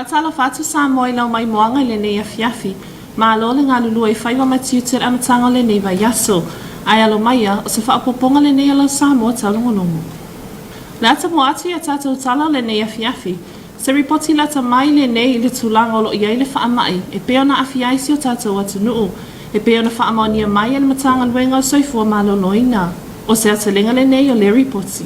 Faatalofa atu Samoa i lau maimoaga i lenei afiafi. Malo le galulue i faiva ma tiute i le amataga o lenei vaiaso. Ae alo maia, o se faaopoopoga lenei o lau Samoa taulogologo. O le a tamua atu i a tatou tala o lenei afiafi, se ripoti lata mai lenei i le tulaga o lo o i ai le faamai e pei ona aafia ai si o tatou atunuu, e pei ona faamaonia mai e le Matagaluega o le Soifua Maloloina. O se aotelega lenei o lea ripoti.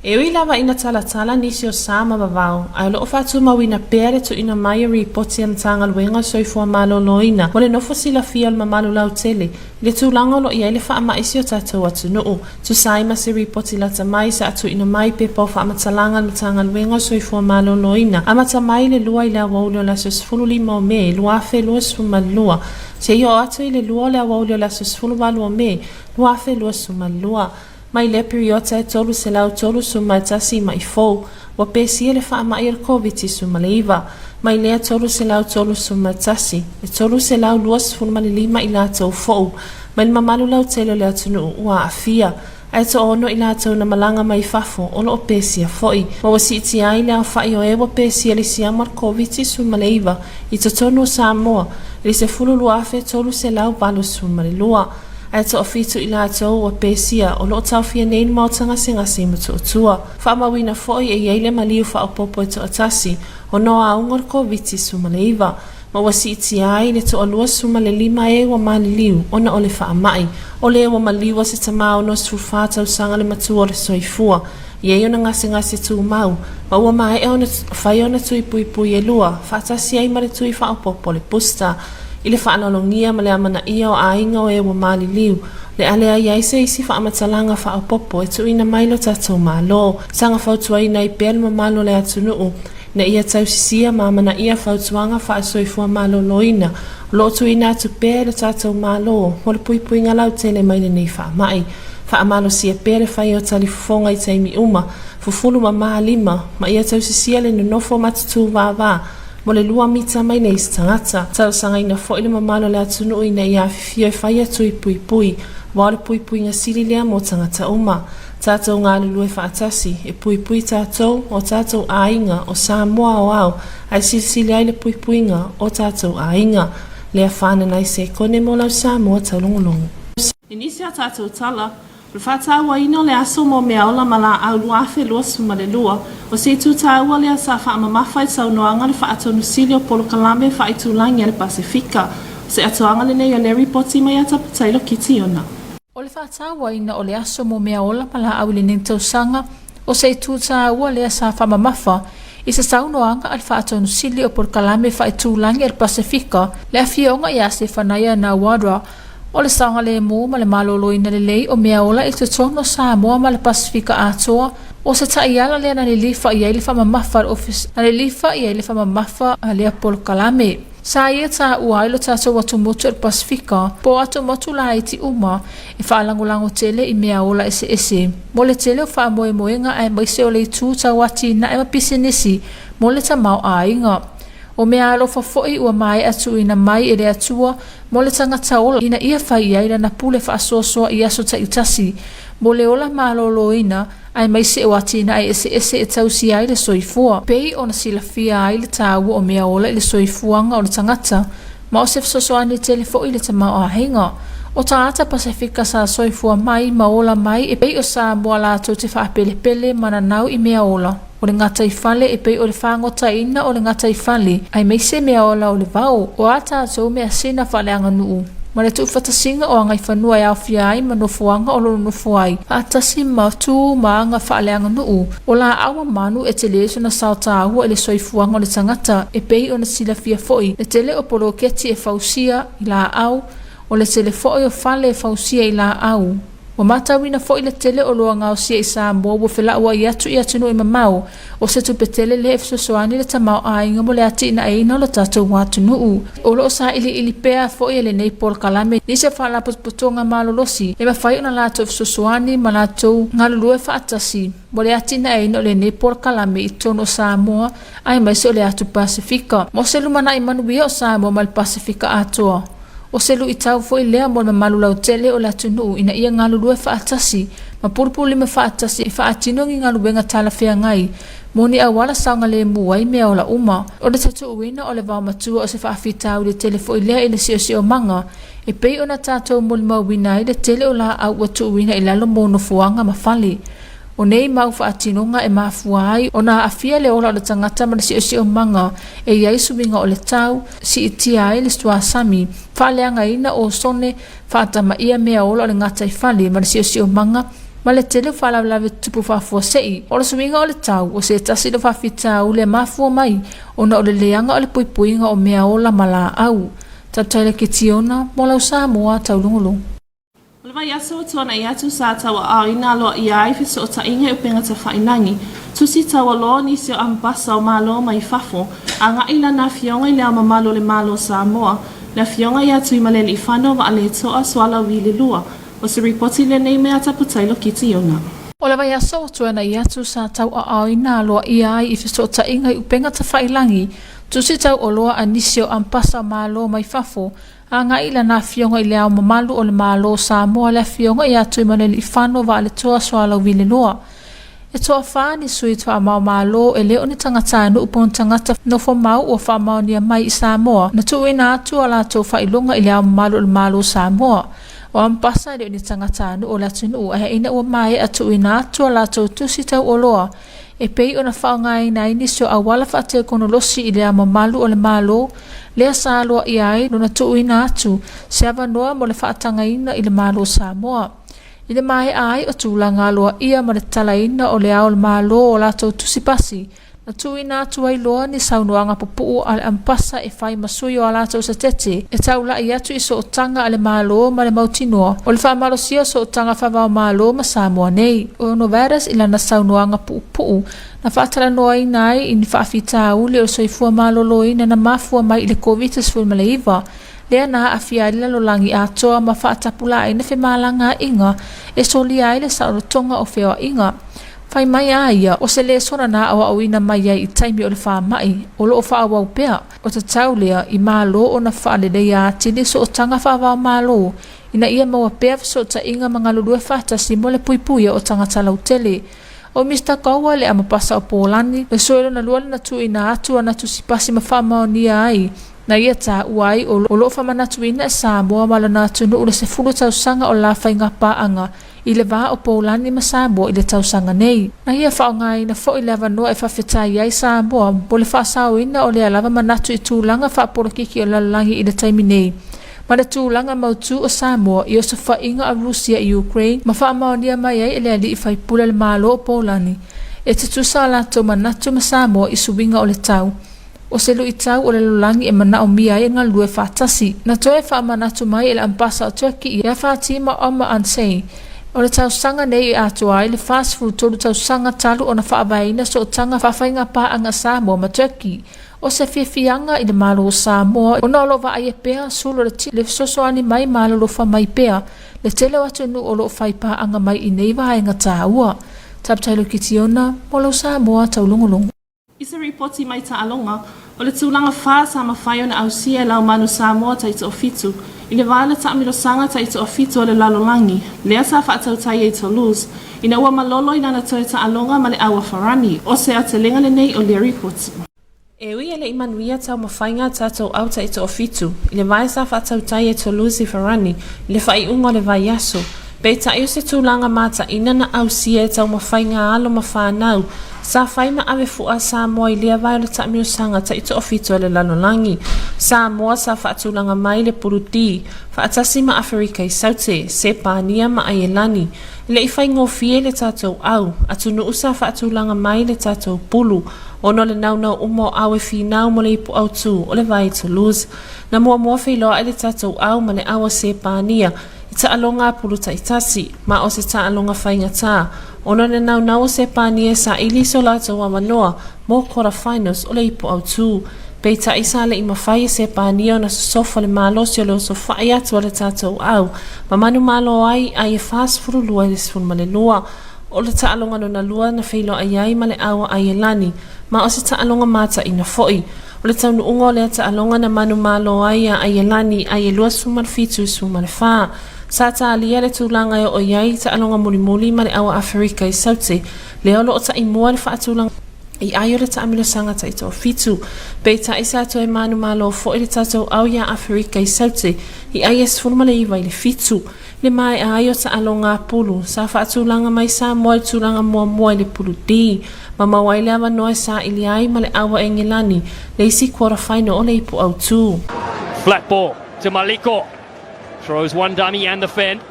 E ui lava ina talatala nisi o sa ma vavao, ae o lo o faatumauina pea le tuuina mai o ripoti a le Matagaluega o le Soifua Maloloina mo le nofo silafia o le mamalu lautele i le tulaga o lo o i ai le faamai i si o tatou atunuu. Tusa ai ma se ripoti lata mai sa tuuina mai i pepa o faamatalaga a le Matagaluega o le Soifua Maloloina amata mai i le 2 i le aoauli o le aso 15 o Me 2022 seia oo atu i le 2 o le aoauli o le aso 18 o Me 2022. Mai lea piriota e 331 ma'i fou ua pesia le faamai o le Koviti-19. Mai lea 331, e 325 i latou fou mai le mamalu lautele o le atunuu ua aafia, ae toaono i latou na malaga mai fafo o lo o pesia foi, ma ua siitia ai le aofai o e ua pesia le siama o le Koviti-19 i totonu o Samoa i le 12,382. Ae toafitu i latou ua pesia o lo o taofia nei i le maota gasegase i Motootua. Faamauina foi e i ai le maliu faaopoopo e toatasi ona o auga o le Koviti-19, ma ua siitia ai le toalua 15 e ua maliliu ona o le faamai. O le ua maliu o se tama 64 tausaga le matua o le soifua, i ai ona gasegase tumau, ma ua maea ona fai ona tui puipui e lua, faatasi ai ma le tui faaopoopo o le booster. I le faaaloalogia ma le amanaia o aiga o e ua maliliu, le a leai ai se isi faamatalaga faaopoopo e tuuina mai lo tatou Malo. Saga fautuaina ai pea le mamalu o le atunuu ina ia tausisia ma amanaia fautuaga faasoifua maloloina o lo o tuuina atu pea e lo tatou Malo mo le puipuiga lautele mai lenei faamai. Faamalosia pea le fai o talifofoga i taimi uma, fufulu mamā lima, ma ia tausisia le nonofo matutu vāvā mo le lua mita mai le isi tagata. Talosagaina foi le mamalu o le atunuu ina ia afifio e fai a tui puipui, aua o le puipuiga sili lea mo tagata uma. Tatou galulue faatasi, e puipui tatou, o tatou aiga, o Samoa aoao, ae silisili ai le puipuiga o tatou aiga. Lea whananai sekone mo lau Samoa taulogologo. I nisi a tatou tala, O le faatauaina o le aso mo meaola ma laau 2022, o se itu taua lea sa faamamafa i saunoaga le Faatonu Sili o Polokalame Faaitulagi a le Pasefika. O se atoaga lenei o lea ripoti mai ia Taputailo Kitiona. O le faatauaina o le aso mo meaola ma laau i lenei tausaga, o se itu taua lea sa faamamafa i se saunoaga a le Faatonu Sili o Polokalame Faaitulagi a le Pasefika, le Afioga ia Sefanaia Nawadra, O le saogalemu ma le maloloina lelei o mea ola i totonu o Samoa ma le Pasefika atoa, o se taiala lea na lilifa i ai le faamamafa a le Ofisa, na lilifa i ai le faamamafa a lea polokalame. Sa ia taua ai lo tatou atumotu o le Pasefika, po o atumotu laiti uma e faalagolago tele i mea ola eseese mo le tele o faamoemoega aemaise o le itu tau atinae ma pisinisi mo le tamaoaiga. O mea alofa foi ua maea tuuina mai e le Atua mo le tagata ola ina ia fai i ai lana pule faasoasoa i aso taitasi mo le ola maloloina aemaise o atinae eseese e tausia ai le soifua. Pei ona silafia ai le taua o mea ola i le soifuaga o le tagata, ma o se fesoasoani tele foi i le tamaoaiga. O tagata Pasefika sa soifua mai ma ola mai e pei o Samoa latou te faapelepele ma nanau i mea ola. O le gataifale e pei o le fagotaina o le gataifale, aemaise mea ola o le vao, o a tatou measina faaleaganuu, ma le tuufatasiga o agaifanua e aofia ai ma nofoaga o lo o nonofo ai, faatasi ma tu ma aga faaleaganuu, o laau ma manu e tele sona sao taua i le soifuaga o le tagata, e pei ona silafia foi le tele o poloketi e fausia i laau, o le tele foi o fale e fausia i laau. Ua matauina foi le tele o oloa gaosia i Samoa ua felauai atu i atunuu e mamao, o se tupe tele lea e fesoasoani i le tamaoaiga mo le atinaeina o lo tatou atunuu. O lo o sailiili pea foi e lenei polokalame nisi o faalapotopotoga malolosi e mafai ona latou fesoasoani ma latou galulue faatasi mo le atinaeina o lenei polokalame i totonu o Samoa aemaise o le atu Pasefika. Mo se lumanai manuia o Samoa ma le Pasefika atoa. O se luitau foi lea mo le mamalu lautele o le atunuu ina ia galulue faatasi ma pulupululima faatasi e faatino ni galuega talafeagai mo ni auala saogalemu ai meaola uma. O le tatuuina o le vaomatua o se faafitauli tele foi lea i le siosiomaga e pei ona tatou molimauina ai le tele o laau ua tuuina i lalo mo nofoaga ma fale. O nei mau faatinoga e mafua ai ona aafia le ola o le tagata ma le siosiomaga e i ai suiga o le tau, siitia ai le suasami, faaleagaina osone, faatamaia meaola o le gataifale ma le siosiomaga, ma le tele o faalavelave tutupu faafuasei. O le suiga o le tau o se tasi o faafitauli e mafua mai ona o le leaga o le puipuiga o meaola ma laau. Tautaila Kitiona, mo lau Samoa taulogologo. O le vaiaso ua tuanai atu sa tauaaoina aloaia ai fesootaiga i upega tafailagi, tusi taualoa nisi o amepasa o Malo mai fafo, agai lana afioga i Le Ao Mamalu o le Malo o Samoa, le Afioga ia Tuimaleliifano Vaaletoa Sualauvi le Lua. O se ripoti lenei mea Taputailo Kitiona. O le vaiaso ua tuanai atu sa tauaaoina aloaia ai i fesootaiga i upega tafailagi, tusi tauoloa a nisi o amepasa o Malo mai fafo, Agai i lana Afioga i Le Ao Mamalu o le Malo o Samoa le Afioga ia Tuimaleliifano Vaaletoa Sualauvileloa. E toafa ni sui faamaomalo e le o ni tagatanuu po o ni tagata nofo mau ua faamaonia mai i Samoa na tuuina atu a latou faailoga i Le Ao Mamalu o le Malo o Samoa. O Amepasa e le o ni tagatanuu o le atunuu ae ina ua maea tuuina atu a latou tusi tauoloa e pei ona faaaogaina ai nisi o auala faatekonolosi i le Ao Mamalu o le Malo, lea sa aloaia ai lona tuuina atu se avanoa mo le faatagaina i le Malo o Samoa. I le maea ai o tulaga aloaia ma le tatalaina o le Ao o le Malo o latou tusi pasi, na tuuina atu ai loa ni saunoaga pupuu a le Amepasa e fai ma sui o a latou satete e taulai atu i sootaga a le Malo ma le mautinoa o le faamalosia o sootaga faavaomalo ma Samoa nei. O Novares i lana saunoaga puupuu na faatalanoaina ai i ni faafitauli o le soifua maloloina na mafua mai i le Koviti-19, lea na aafia ai le lalolagi atoa ma faatapulaaina femalagaaiga e solia ai le saolotoga o feoaiga. Fai mai a ia, o se lesona na aoaoina mai ai i taimi o le faamai, o lo o faaauau pea. O tatau lea i Malo ona faaleleia atili sootaga faavaomalo ina ia maua pea fesootaiga ma galulue faatasi mo le puipuia o tagata lautele. O Mister Kaua le amapasa o Polani, le sui lona lua lena tuuina atu ana tusipasi ma faamaonia ai na ia taua ai o lo o faamanatuina e Samoa ma lona atunuu le 10 tausaga o la faigapaaga i le va o Polani ma Samoa i le tausaga nei. Na ia faaaogaina foi le avanoa e faafetai ai Samoa mo le faasaoina o lea lava manatu i tulaga faapolokiki o le lalolagi i le taimi nei ma le tulaga mautū o Samoa i osofaiga a Rusia i Ukraine ma faamaonia mai ai e le alii faipule o le Malo o Polani e tutusa a latou manatu ma Samoa i suiga o le tau. O se luitau o le lalolagi e manaomia ai e galulue faatasi. Na toe faamanatu mai e le Ambasa o Turkey ia Fatima Omar Ansay, o le tausaga nei e atoa ai le 43 tausaga talu ona faavaeina sootaga faafaigapaaga Samoa ma Turkey. O se fiafiaga i le Malo o Samoa ona o lo o vaaia pea sulu o le le fesoasoani mai ma alolofa mai pea le tele o atunuu o lo o fai paaga mai i nei vaega taua. Taputailo Kitiona, mo lau Samoa taulogologo. I se ripoti mai taaloga, o le tulaga fa sa mafai ona ausia e Laumanu Samoa taitoafitu i le vaela taamilosaga taitoafitu o le lalolagi, lea sa faatautaia i Toulouse, ina ua malolo i lana toe taaloga ma le au a Farani, o se aotelega lenei o lea ripoti. E ui e le i manuia taumafaiga a tatou au taitoafitu i le vae sa faatautai e Toulouse i Farani i le faaiuga o le vaiaso, Peitai o se tulaga mataina na ausia e taumafaiga a alo ma fanau, sa fai ma ave fua a Samoa i lea vae o le taamiosaga taitoafitu a le lalolagi. Samoa sa faatulaga mai le Pulu D, faatasi ma Aferika i Saute, Sepania ma Aielani. E le i faigofie le tatou au, atunuu sa faatulaga mai le tatou pulu, ona o le naunau uma o au e finau mo le ipu autu o le vae i Toulouse. Na muamua feiloai le tatou au ma le au a Sepania, I taaloga a pulu taitasi, ma o se taaloga faigata, ona le naunau o Sepania e saili i so latou avanoa mo quarter finals o le ipu autū. Peitai sa le i mafai e Sepania ona sosofa le malosi o le osofai atu a le tatou au ma manumalo ai ai e 42 i le 12. O le taaloga lona lua na feiloai ai ma le au a Aielani, ma o se taaloga mataina foi. O le taunuuga o lea taaloga na manumalo ai a Aielani ai e 27 i 14. Sa talia le tulaga e oo i ai i taaloga mulimuli ma le Aua Aferika i Saute, lea o lo o taimua le faatulaga. I ai o le taamilosaga taitoafitu. Peitai sa toe manumalo foi le tatou au iā Aferika i Saute i ai e 19 i le 7. I le maea ai o taaloga a pulu, sa faatulaga mai Samoa i le tulaga muamua i le pulu D, ma maua ai le avanoa e saili ai ma le au a Engelani le isi quarter final o le ipu autū. Flat ball to Maliko. Throws one dummy and the fend.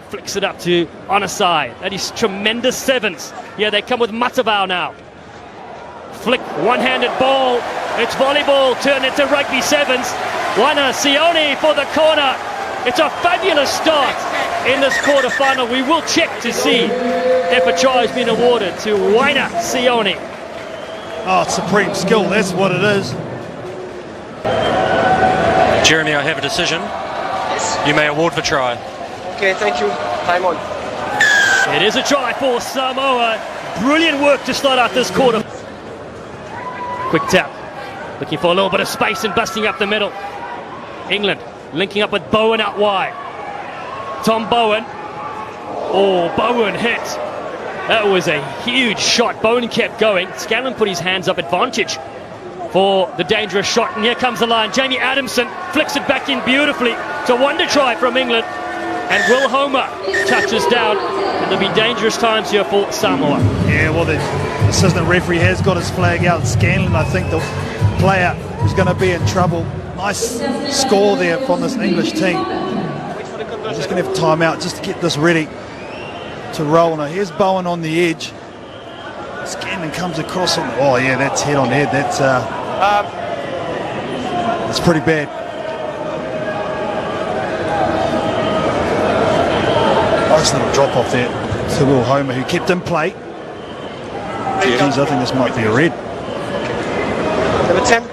Flicks it up to Onosai. That is tremendous sevens. Yeah, they come with Matavao now. Flick one-handed ball. It's volleyball turned into rugby sevens. Wana Sione for the corner. It's a fabulous start in this quarterfinal. We will check to see if a try has been awarded to Waina Sione. Oh, supreme skill, that's what it is. Jeremy, I have a decision. Yes. You may award the try. Okay, thank you. Time on. It is a try for Samoa. Brilliant work to start out this quarter. Quick tap. Looking for a little bit of space and busting up the middle. England linking up with Bowen out wide. Tom Bowen. Oh, Bowen hit. That was a huge shot. Bowen kept going. Scanlon put his hands up. Advantage for the dangerous shot. And here comes the line. Jamie Adamson flicks it back in beautifully. It's a wonder try from England. And Will Homer touches down. And there'll be dangerous times here for Samoa. Yeah, well, the assistant referee has got his flag out. Scanlon, I think, the player who's going to be in trouble. Nice score there from this English team. I'm just going to have time out just to get this ready to roll. Now, here's Bowen on the edge. Scanlon comes across on. Oh, yeah, that's head on head. That's that's pretty bad. Nice little drop off there to Will Homer, who kept in play. Geez, I think this might be a red. Number 10.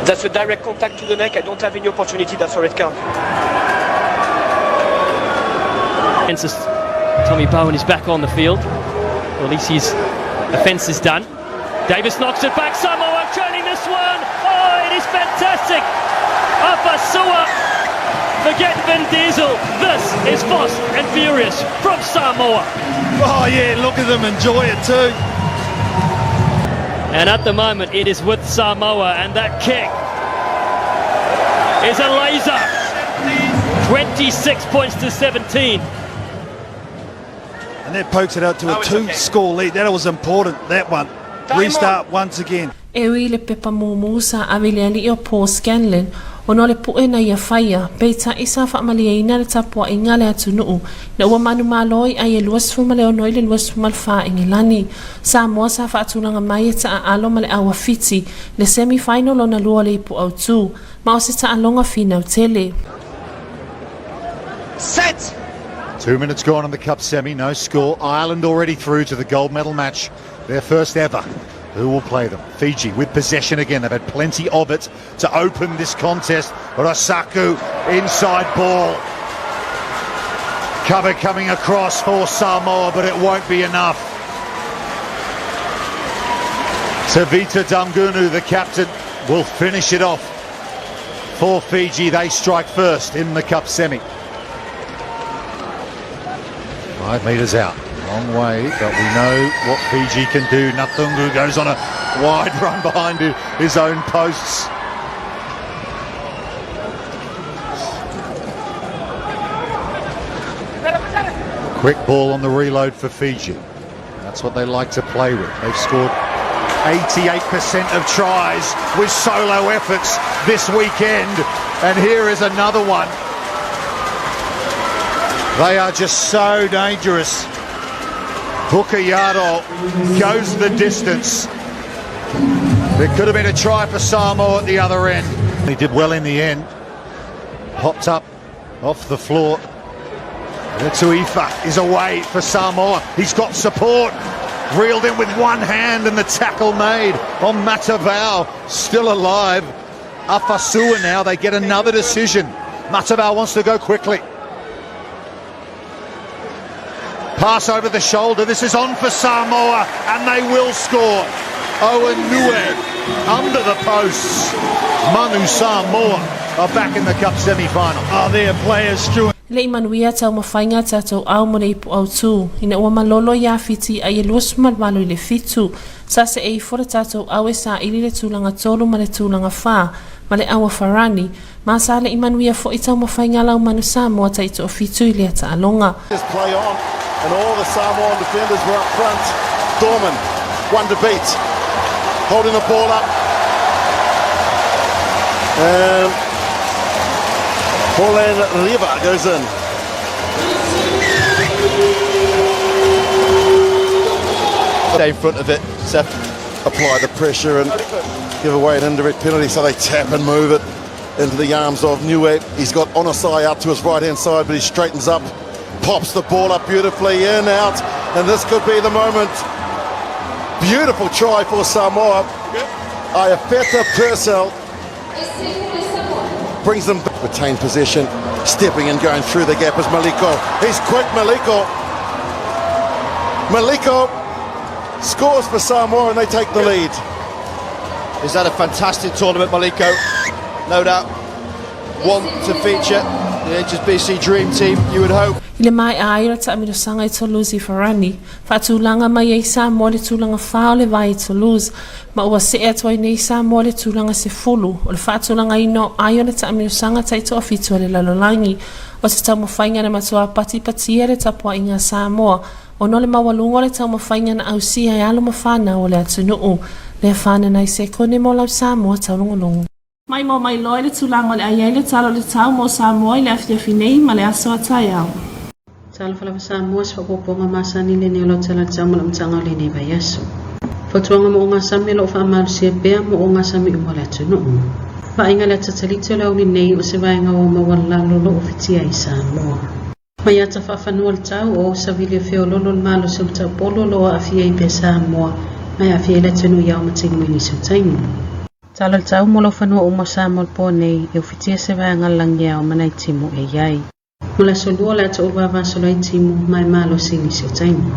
That's a direct contact to the neck. I don't have any opportunity. That's a red card. Tommy Bowen is back on the field. Well, at least his offence is done. Davis knocks it back. Samoa turning this one. Oh, it is fantastic. Afasua. Forget Vin Diesel. This is Fast and Furious from Samoa. Oh, yeah, look at them enjoy it too. And at the moment, it is with Samoa, and that kick is a laser. 26 points to 17. And that pokes it out to a two-score lead. That was important, that one. Restart once again. E ui i le pepa mumu sa ave i le alii o Paul Scanlon ona o le puʻe na ia faia, peitai sa faamalieina le tapuaiga a le atunuu ina ua manumalo i ai e 26 i le 24 Engelani. Samoa sa faatulaga mai e taaalo ma le au a Fiti i le semi final lona lua o le ipu autū ma o se taaloga finau tele. Set! 2 minutes gone in the cup semi, no score. Ireland already through to the gold medal match, their first ever. Who will play them? Fiji with possession again. They've had plenty of it to open this contest. Rasaku, inside ball. Cover coming across for Samoa, but it won't be enough. Tavita Daugunu, the captain, will finish it off for Fiji. They strike first in the cup semi. 5 metres out. Long way, but we know what Fiji can do. Nacuqu goes on a wide run behind his own posts. Quick ball on the reload for Fiji. That's what they like to play with. They've scored 88% of tries with solo efforts this weekend. And here is another one. They are just so dangerous. Vukayaro goes the distance. There could have been a try for Samoa at the other end. He did well in the end. Popped up off the floor. Tuifa is away for Samoa. He's got support. Reeled in with one hand and the tackle made on Matavao. Still alive. Afasua now. They get another decision. Matavao wants to go quickly. Pass over the shoulder. This is on for Samoa, and they will score. Owen Nue under the posts. Manu Samoa. are back in the Cup semi-final. Oh, their players, Stuart. E le i manuia taumafaiga a tatou ao mo le ipu autū, ina ua malolo iā Fiti ai e 28 i le fitu. Sa see ifo le tatou au e saili le tulaga tolu ma le tulaga fa ma le au a Farani, ma sa le i manuia foi taumafaiga a Laumanu Samoa taitoafitu i lea taaloga. Just play on and all the Samoan defenders were up front. Dorman, one to beat, holding the ball up. And Pauline Riva goes in. Stay in front of it, Seth. Apply the pressure and give away an indirect penalty, so they tap and move it into the arms of Niue. He's got Onosai out to his right-hand side, but he straightens up, pops the ball up beautifully, in, out, and this could be the moment. Beautiful try for Samoa. Iafeta Purcell brings them back. Retain possession, stepping and going through the gap is Maliko. He's quick, Maliko. Maliko scores for Samoa and they take the lead. He's had a fantastic tournament, Maliko. No doubt one to feature the HSBC Dream Team, you would hope. I le maea ai o le taamilosaga i Toulouse i Farani, faatulaga mai ai Samoa i le tulaga fa o le vai i Toulouse, ma ua see atu ai nei Samoa i le tulaga sefulu o le faatulagaina o ai o le taamilosaga taitoafitu a le lalolagi. O se taumafaiga na matua patipatia le tapuaiga a Samoa ona o le maualuga o le taumafaiga na ausia e alo ma fanau o le atunuu. Lea fanana i sekone mo lau Samoa taulogologo. Maimoa mai loa i le tulaga o le a i ai le tala o le tau mo Samoa i le afiafi nei ma le aso a taeao. Talofa lava Samoa, se faaopoopoga masani lenei o lau tala le tau ma lau mataga o lenei vaiaso. Fautuaga mo ogasami o lo o faamalosia pea mo ogasami uma o le atunuu. Vaaiga le atataliti o le aoauli nei o se vaega ua maualalo o lo o fitia ai Samoa. Mai ata faafanua le tau o savili o feololo le malosi o Mataupolu o lo o aafia ai pea Samoa ma e aafia ai le atunuu i ao ma tino i nisi o taimi. Tala le tau mo lau fanua uma o Samoa le po nei e ufitia se vaega lagi ao ma nai timu e i ai. Mo le aso lua o le a toʻu vavasolo ai timu ma e malosi i nisi o taimi.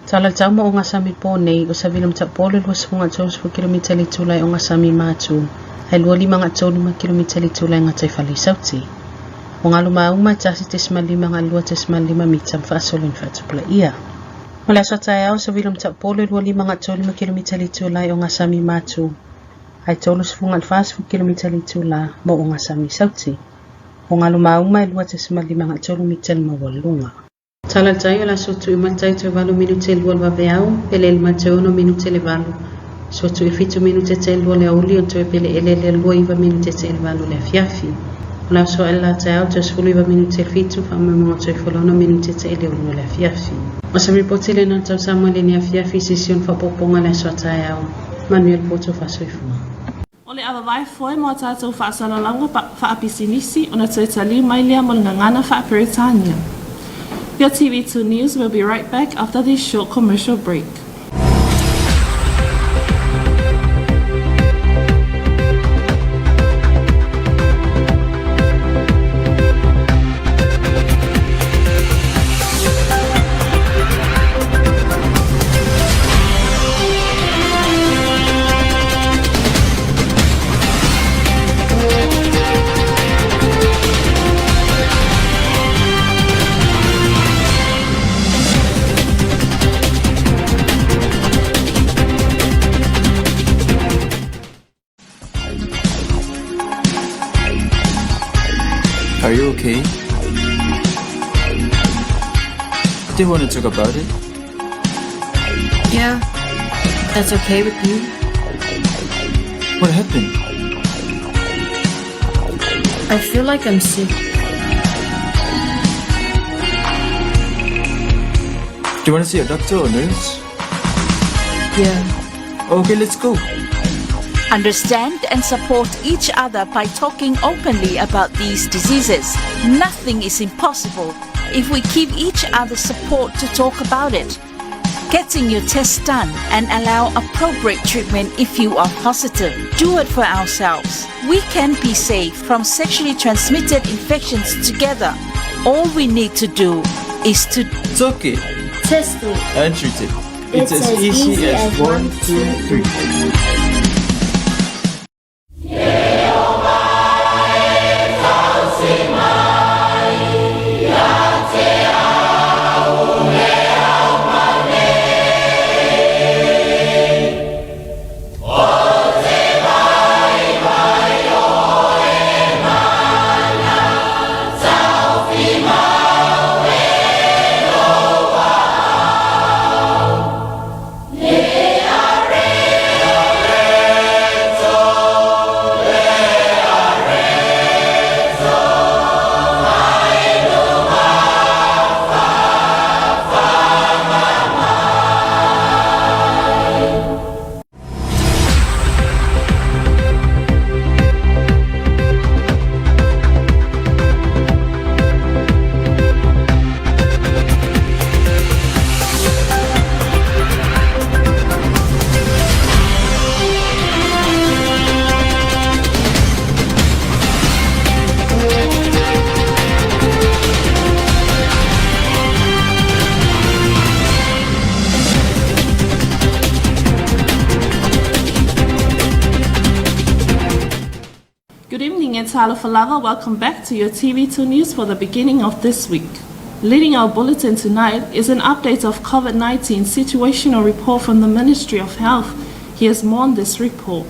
Tala le tau mo ogasami po nei o savili o Mataupolu e 23 kilomita le itula e ogasami ma atu ae 25 kilomita le itula e gataifale i Sauti. O galu mauma e 1.5 ga 2.5 mita ma faasolo i ni faatupulaia. Mo le aso a taeao, savili o Mataupolu e 25 kilomita le itula e ogasami ma atu ae 30 ga 40 kilomita le itula mo ogasami i Sauti. O galu mauma e 2.5 ga 3 mita le maualuluga. Tala le tai o le aso tui mai le tai toe valu minute e lua le vaveao, pele le mai toe ono minute le valu, sua tui fitu minute te lua le aoauli ona toe pele elele 29 minute te le valu le afiafi. O le aso ae le la taeao toe 19 minute le fitu, faamoemoega toe folo minute te le ono le afiafi. O se ripoti lena le tau Samoa i lenei afiafi i se isi o ni faaopoopoga i le aso a taeao. Manuia le po tou faasoifua. O le a vavae foe mo a tatou faasalalauga faapisinisi ona toe taliu mai lea mo le gagana faa-Peretania. Your TV2 News will be right back after this short commercial break. Are you okay? Do you want to talk about it? Yeah, that's okay with you. What happened? I feel like I'm sick. Do you want to see a doctor or nurse? Yeah. Okay, let's go. Understand and support each other by talking openly about these diseases. Nothing is impossible if we give each other support to talk about it. Getting your test done and allow appropriate treatment if you are positive. Do it for ourselves. We can be safe from sexually transmitted infections together. All we need to do is to Talk it Test it. and treat it. It's, as, easy, as one, two, three. Talofa lava, welcome back to your TV2 News for the beginning of this week. Leading our bulletin tonight is an update of COVID-19 situational report from the Ministry of Health. Here's more on this report.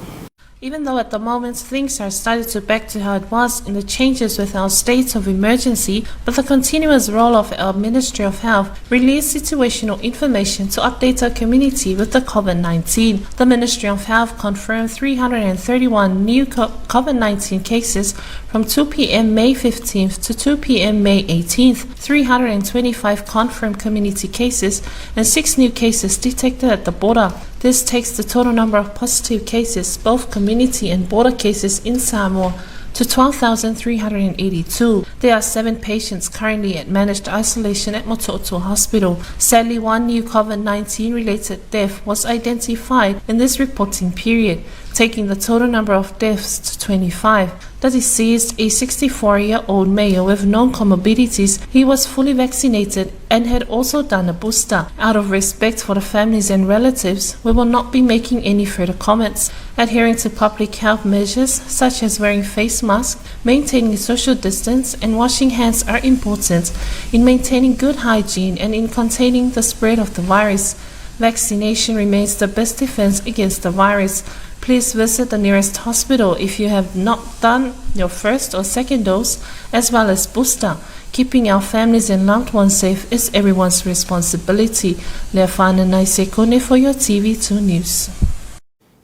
Even though at the moment things are starting to back to how it was in the changes with our state of emergency, but the continuous role of our Ministry of Health released situational information to update our community with the COVID-19. The Ministry of Health confirmed 331 new COVID-19 cases from 2 p.m. May 15th to 2 p.m. May 18th, 325 confirmed community cases and 6 new cases detected at the border. This takes the total number of positive cases, both community and border cases in Samoa, to 12,382. There are seven patients currently at managed isolation at Motootua Hospital. Sadly, one new COVID-19 related death was identified in this reporting period, taking the total number of deaths to 25. The deceased, a 64-year-old male with known comorbidities, he was fully vaccinated and had also done a booster. Out of respect for the families and relatives, we will not be making any further comments. Adhering to public health measures such as wearing face masks, maintaining social distance, and washing hands are important in maintaining good hygiene and in containing the spread of the virus. Vaccination remains the best defense against the virus. Please visit the nearest hospital if you have not done your first or second dose, as well as booster. Keeping our families and loved ones safe is everyone's responsibility. Leafana Naisekone for your TV2 News.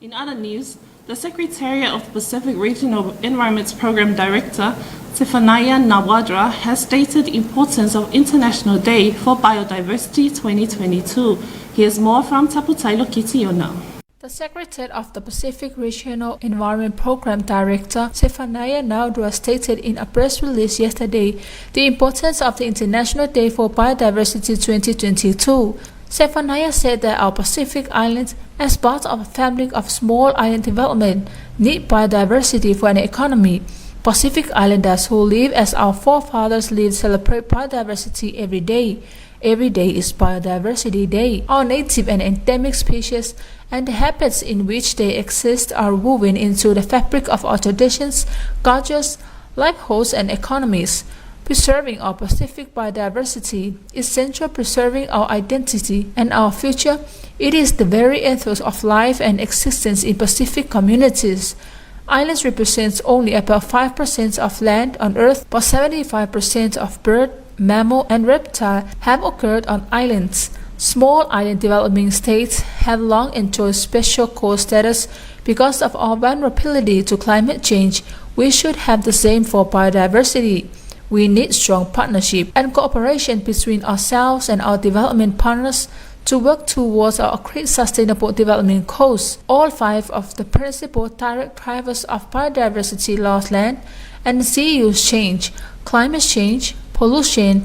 In other news, the Secretariat of the Pacific Regional Environment Program Director, Sefanaia Nawadra, has stated the importance of International Day for Biodiversity 2022. Here's more from Taputailo Kitiona. The Secretary of the Pacific Regional Environment Program Director, Sefanaia Nawadra, stated in a press release yesterday the importance of the International Day for Biodiversity 2022. Sefanaia said that our Pacific Islands, as part of a family of small island development, need biodiversity for an economy. Pacific Islanders who live as our forefathers lived celebrate biodiversity every day. Every day is Biodiversity Day. Our native and endemic species and the habits in which they exist are woven into the fabric of our traditions, cultures, livelihoods, and economies. Preserving our Pacific biodiversity is central preserving our identity and our future. It is the very ethos of life and existence in Pacific communities. Islands represent only about 5% of land on Earth, but 75% of bird, mammal, and reptile have occurred on islands. Small island developing states have long enjoyed special core status because of our vulnerability to climate change. We should have the same for biodiversity. We need strong partnership and cooperation between ourselves and our development partners to work towards our agreed sustainable development goals. All five of the principal direct drivers of biodiversity loss land and sea use change, climate change, pollution,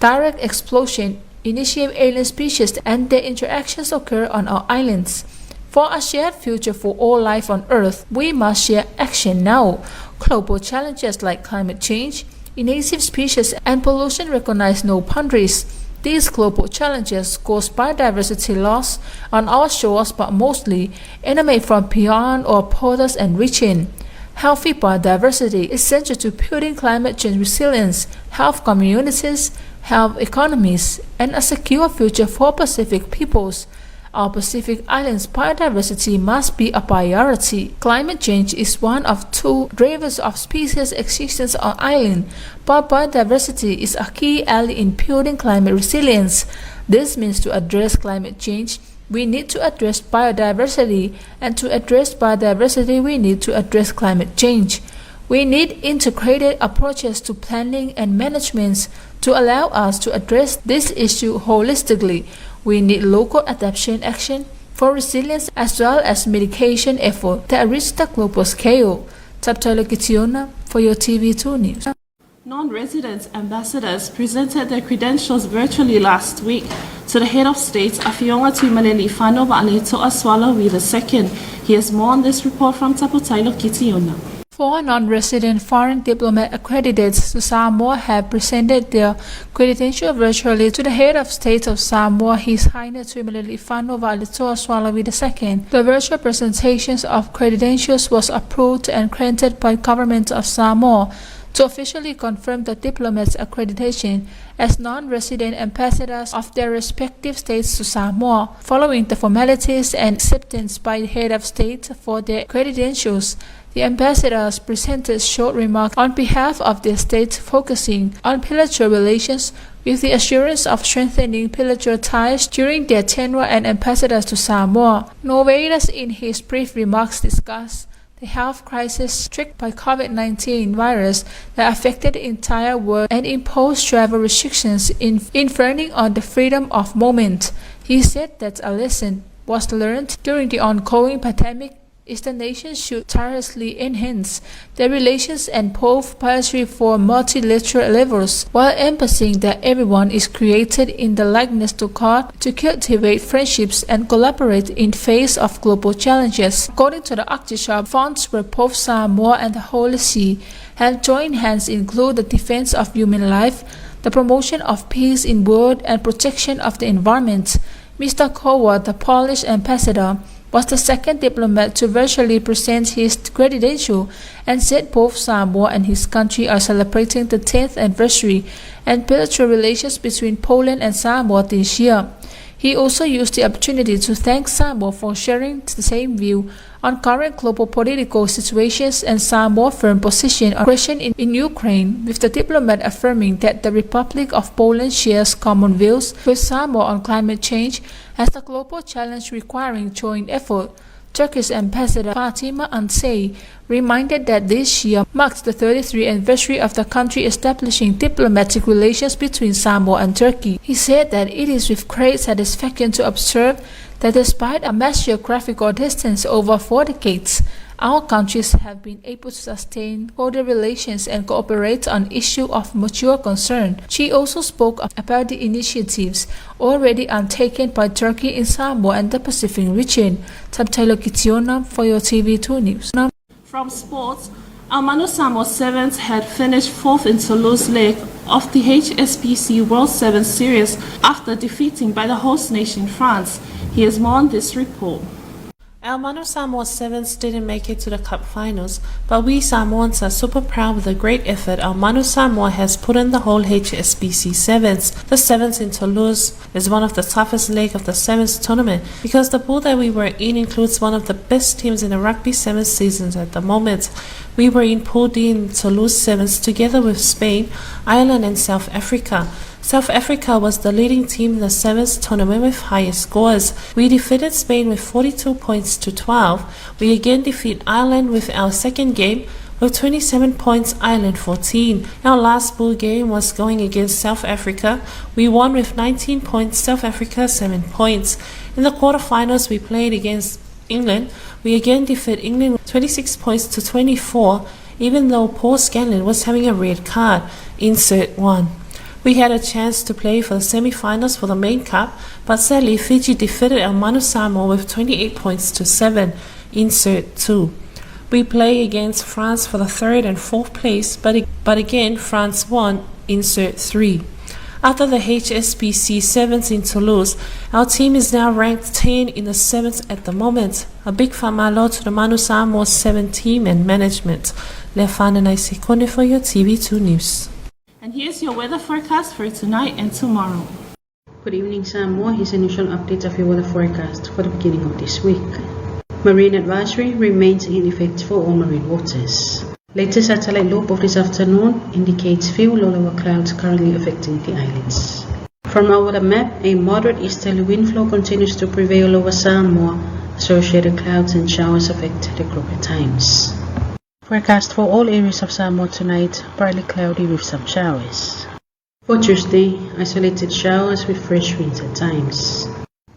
direct explosion, initiate alien species and their interactions occur on our islands. For a shared future for all life on Earth, we must share action now. Global challenges like climate change, invasive species and pollution recognize no boundaries. These global challenges cause biodiversity loss on our shores but mostly emanate from beyond our borders and region. Healthy biodiversity is essential to building climate change resilience, health communities, health economies, and a secure future for Pacific peoples. Our Pacific Islands biodiversity must be a priority. Climate change is one of two drivers of species existence on island, but biodiversity is a key ally in building climate resilience. This means to address climate change, we need to address biodiversity, and to address biodiversity, we need to address climate change. We need integrated approaches to planning and management to allow us to address this issue holistically. We need local adaptation action for resilience as well as mitigation effort that reach the global scale. Taptala Kitiona for your TV2 News. Non-resident ambassadors presented their credentials virtually last week to the head of state, Afioga Tuimalealiifano Va'aletoa Sualauvi II. Here's more on this report from Taputailo Kitiona. Four non-resident foreign diplomat accredited to Samoa have presented their credential virtually to the head of state of Samoa, His Highness Tuimalealiifano Vaaletoa Sualauvi II. The virtual presentations of credentials was approved and granted by government of Samoa to officially confirm the diplomats' accreditation as non-resident ambassadors of their respective states to Samoa, following the formalities and acceptance by the head of state for their credentials. The ambassadors presented short remarks on behalf of their states focusing on bilateral relations with the assurance of strengthening bilateral ties during their tenure as ambassadors to Samoa. Norvaitis in his brief remarks discussed the health crisis struck by COVID-19 virus that affected the entire world and imposed travel restrictions in infringing on the freedom of movement. He said that a lesson was learned during the ongoing pandemic is the nation should tirelessly enhance their relations and both priority for multilateral levels, while emphasizing that everyone is created in the likeness to God to cultivate friendships and collaborate in face of global challenges. According to the Archbishop, funds where both Samoa and the Holy See have joined hands include the defense of human life, the promotion of peace in world and protection of the environment. Mr. Kowal, the Polish ambassador, was the second diplomat to virtually present his credential and said both Samoa and his country are celebrating the 10th anniversary and bilateral relations between Poland and Samoa this year. He also used the opportunity to thank Samoa for sharing the same view on current global political situations and Samoa's firm position on question in, in Ukraine, with the diplomat affirming that the Republic of Poland shares common views with Samoa on climate change as a global challenge requiring joint effort. Turkish Ambassador Fatima Ansay reminded that this year marks the 33th anniversary of the country establishing diplomatic relations between Samoa and Turkey. He said that it is with great satisfaction to observe that despite a mass geographical distance over four decades, our countries have been able to sustain cordial relations and cooperate on issues of mutual concern. She also spoke about the initiatives already undertaken by Turkey in Samoa and the Pacific region. Taylor Kitiona for your TV2 News. From sports, our Manu Samoa Sevens had finished fourth in Toulouse League of the HSBC World Sevens Series after defeating by the host nation France. Here's more on this report. Our Manu Samoa Sevens didn't make it to the cup finals, but we Samoans are super proud of the great effort our Manu Samoa has put in the whole HSBC Sevens. The Sevens in Toulouse is one of the toughest leg of the Sevens tournament because the pool that we were in includes one of the best teams in the Rugby Sevens seasons at the moment. We were in Pool D in Toulouse Sevens together with Spain, Ireland and South Africa. South Africa was the leading team in the Sevens tournament with highest scores. We defeated Spain with 42 points to 12. We again defeat Ireland with our second game with 27 points, Ireland 14. Our last pool game was going against South Africa. We won with 19 points, South Africa 7 points. In the quarterfinals, we played against England. We again defeat England 26 points to 24, even though Paul Scanlon was having a red card. Insert 1. We had a chance to play for the semi-finals for the main cup, but sadly Fiji defeated our Manu Samoa with 28 points to 7. Insert 2. We play against France for the third and fourth place, but, but again France won. Insert 3. After the HSBC Sevens in Toulouse, our team is now ranked 10 in the Sevens at the moment. A big famalo to the Manu Samoa 7 team and management. Lefana Naisikone for your TV2 News. And here's your weather forecast for tonight and tomorrow. Good evening, Samoa. Here's an initial update of your weather forecast for the beginning of this week. Marine advisory remains in effect for all marine waters. Latest satellite loop of this afternoon indicates few low-level clouds currently affecting the islands. From our weather map, a moderate easterly wind flow continues to prevail over Samoa. Associated clouds and showers affect the group at times. Forecast for all areas of Samoa tonight, partly cloudy with some showers. For Tuesday, isolated showers with fresh winds at times.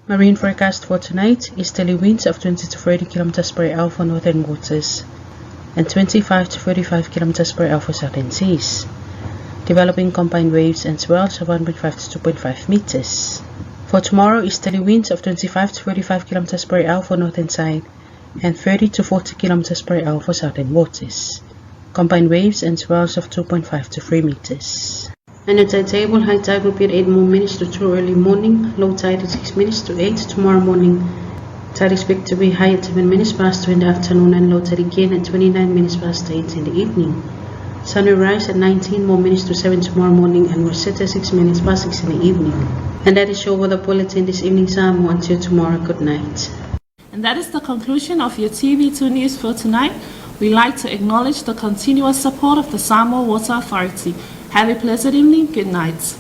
Marine forecast for tonight, easterly winds of 20 to 30 km per hour for northern waters and 25 to 35 km per hour for southern seas. Developing combined waves and swells of 1.5 to 2.5 meters. For tomorrow, easterly winds of 25 to 35 km per hour for northern side and 30 to 40 km per hour for southern waters. Combined waves and swells of 2.5 to 3 meters. And the tide table, high tide will be at 8 more minutes to 2 early morning, low tide at 6 minutes to 8 tomorrow morning. Tide expected to be high at 7 minutes past 2 in the afternoon and low tide again at 29 minutes past 8 in the evening. Sun will rise at 19 more minutes to 7 tomorrow morning and will set at 6 minutes past 6 in the evening. And that is your weather bulletin this evening, Samoa. Until tomorrow, good night. And that is the conclusion of your TV2 news for tonight. We like to acknowledge the continuous support of the Samoa Water Authority. Have a pleasant evening. Good night.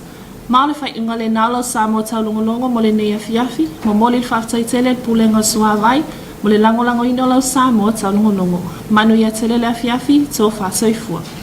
Ma o le faaiuga lena o lau Samoa taulogologo mo lenei afiafi, momoli le faafetai tele i le Pulega o le Suavai mo le lagolagoina o lau Samoa taulogologo. Manuia tele le afiafi, tofa soifua.